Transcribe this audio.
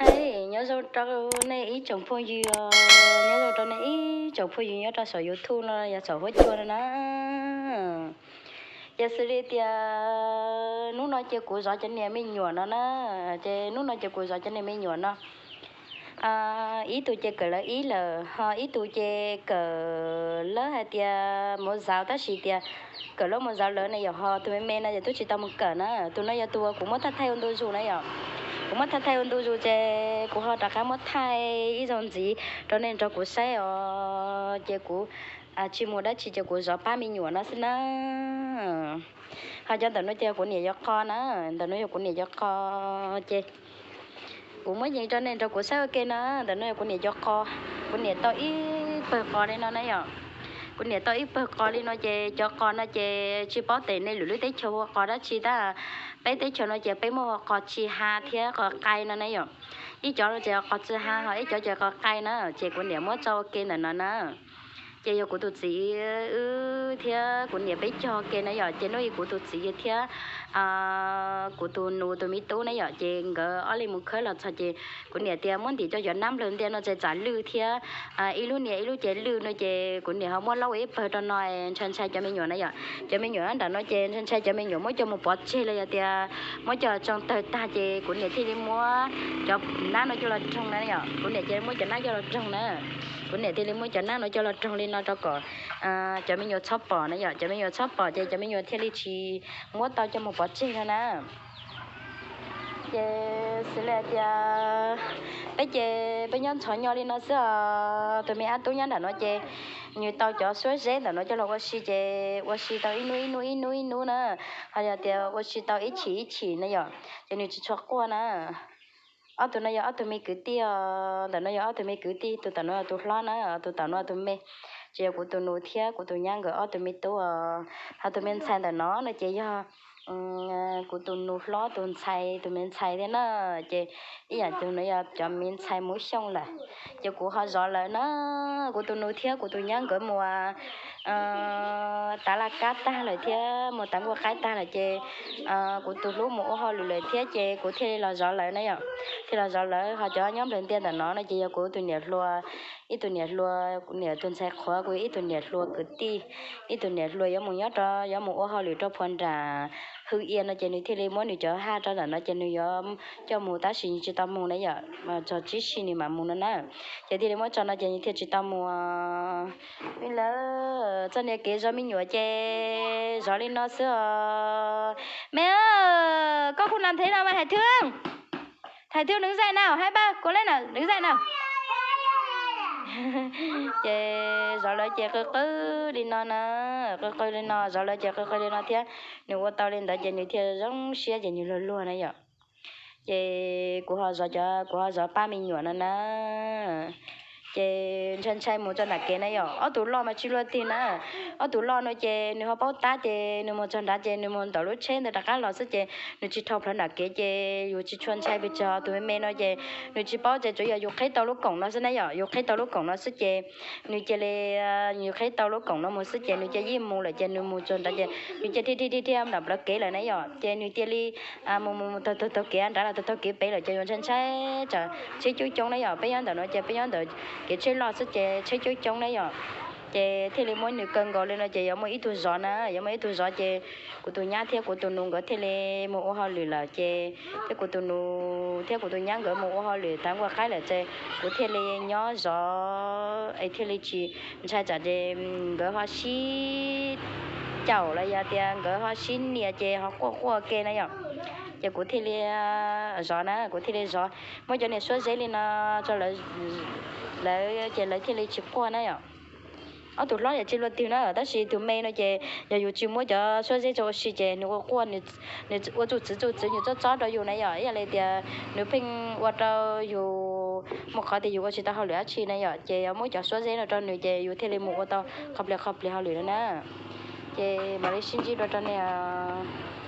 Hais nyob zoo rau nej ib tsoom phooj ywg os, nyob zoo rau nej ib tsoom phooj ywg nyob rau saum YouTube no yog saum huab cua no na. Yog xws li tias hnub no ces kuv zov cov niam me nyuam no na, ces hnub no ces kuv zov cov niam me nyuam no, ib tug ces kawm lawv ib lawm, ho ib tug ces kawm lawv hais tias mus zauv tab sis tias kawm lawv mus zauv lawv ne yom, ho tus me me no ces twb tsis tau mus kawm na. Tus no yog tus uas kuv muab thaj thaij ua ntu zus na yom. Kuv muab thaj thaij ua ntu zus ces kuv ho rov qab muab thaij ib zaug ntxiv rau nej nrog kuv saib os. Ces kuv tsis mus dab tsi ces kuv zov pab me nyuam no xwb na. Ho cov ntawm no ces kuv niam cov qos na, ntawm no yog kuv niam cov qos ces kuv muab yees rau nej nrog kuv saib ua ke na. Ntawm no yog kuv niam cov qos, kuv niam tau ib pawg qos li no na yom. Kuv niam tau ib pawg qos li no ces cov qos no ces tsis paub tes nej lwm lub teb chaws hu ua qos dab tsi tab. Peb teb chaws no ces peb muab hu ua qos tsis ha thiab qos qai no na yom. Ib cov no ces qos tsis ha ho ib cov ces qos qai na, ces kuv niam muab tso ua ke ntawm no na. Ces yog kuv tus txiv wb thiab kuv niam peb cog ke na yom, ces hnub ib kuv tus txiv thiab kuv tus nus tus me tub na yom, ces nkawd ob leeg mus khawb los txog ces kuv niam tias muab ntim cov cov nab nplawg ntiaj no ces tsam lwj thiab ib lub nias ib lub ces lwj no ces kuv niam ho muab laub ua ib pawg rau no ntshai ntshai cov me nyuam na yom. Cov me nyuam nram no ces ntshai ntshai cov me nyuam muab coj mus pov tseg los yog tias muab coj tsoo tawg tag ces kuv niam thiaj li muab cov nab no coj los roog na yom. Kuv niam thiaj li muab cov nab coj los roog na. Kuv niam thiaj li muab cov nab no coj los roog li no rau kom cov me nyuam txhob pom na yom. Cov me nyuam txhob pom ces cov me nyuam thiaj li tsis muab tau coj mus pov tseg no na. Ces xws li hais tias peb ces peb nyob ntxhov nyo li no xwb os. Tus me ab tub nyob nram no ces nws tau cov suab zeb ntawm no coj los ua si ces ua si tau ib hnub ib hnub ib hnub ib hnub na. Ho yog tias ua si tau ib chim ib chim na yom, ces nws tsis tshua quaj na. Ob tug no yog ob tug me kwv tij os, ntawm no yog ob tug me kwv tij, tus tom no yog tus hlob na, tus tom no tus me. Ces yog kuv tus nus thiab kuv tus nyab nkawd ob tug me tub os. Ho tus me ntxhais ntawm no no ces yog kuv tus nus hlob tus ntxhais tus me ntxhais thiab na. Ces ib yam tus no yog cov me ntxhais Hmoob Xyooj lawm. Ces kuv ho zov lawv na, kuv tus nus thiab kuv tus nyab nkawd mus tav laj kab tag lawm thiab mus tav nkuaj qaib tag lawm ces kuv tus hlub mus ua hauj lwm lawm thiab ces kuv thiaj li los zov lawv na yom. Thiaj los zov lawv. Ho cov nyob nplawg ntiaj ntawm no no ces yog kuv tus niam hluas, ib tug niam hluas, kuv niam tus ntxhais qhuav, kuv ib tug niam hluas kwv tij, ib tug niam hluas yuav mus nyob rau, yuav mus ua hauj lwm rau phuam nram Hwj Ia no ces nws thiaj li muab nws cov haj rau ntawm no ces nws yuav coj mus tab sis nws tsis tau mus na yom, txog tsib sij nws mam mus no na. Ces thiaj li muab tso no ces nws thiaj tsis tau mus. Lawv txoj niag kev zov me nyuam ces zov li no xwb os. Mẹ ơi, con không làm thế nào mà Hải Thương. Hải Thương đứng dậy nào, hai ba, cố lên nào, đứng dậy nào. Ces zov lawv ces qw qw li no na, qw qw li no, zov lawv ces qw qw li no thiab. Nws ua tau li ntawd ces nws thiaj zoo siab ces nws luag luag na yom. Ces kuv ho zov cov, kuv ho zov pab me nyuam no na. Ces ntshai ntshai mus txog nram kev na yom, ob tug loj mas tsis luaj twg na. Ob tug loj no ces nws ho paub tab ces nws mus txog nrad ces nws mus ntawm lub tsheb ntawd rov qab los xwb ces nws tsis dhau plawv nram kev ces yus tsis tshua ntshai pes tsawg. Tus me me no ces nws tsis paub ces tsuas yog yus qhib tau lub koom no xwb na yom, yus qhib tau lub koom no xwb ces nws cia li, yus qhib tau lub koom no mus xwb ces nws cia li mus lawm ces nws mus txog nrad ces nws cia li dhia dhia dhia nram plawv kev lawm na yom, ces nws cia li mus mus taug taug kev nrad los taug taug kev pem lawm ces yus ntshai ntshai tsam tsheb coob coob na yom. Peb nyob ntawm no ces peb nyob ntawm kev tsheb loj xwb ces tsheb coob coob na yom. Ces thiaj li muab nws kaw nkaus li no ces yuav muaj ib tug zov na, yuav muaj ib tug zov ces kuv tus nyab thiab kuv tus nus nkawd thiaj li mus ua hauj lwm lawm ces thiab kuv tus nus thiab kuv tus nyab nkawd mus ua hauj lwm tav nkuaj qaib lawm ces kuv thiaj li nyob zov es thiaj li tsis ntshai tsam ces nkawd ho sib caum los yog tias nkawd ho sib nias ces ho quaj quaj ke na yom. Ces kuv thiaj li zov na, kuv thiaj li zov muab cov niag suab zeb li no rau lawv ces lawv thiaj li tsis quaj na yom. Ob tug hlob yam tsis luaj twg na tab sis tus me no ces yog yus tsis muab cov suab zeb rau ua si ces nws ua quaj, nws ua tsuj txwv tsuj txwv nws txob txob rau yus na yom. Ib yam li tias nws pheej ua rau yus muaj qhov tias yus ua tsis tau hauj lwm dab tsi na yom, ces yuav muab cov suab zeb no rau nws ces yus thiaj li mus ua tau qhov plias qhov plias hauj lwm no na. Ces mam li sib ntsib dua rau nej os.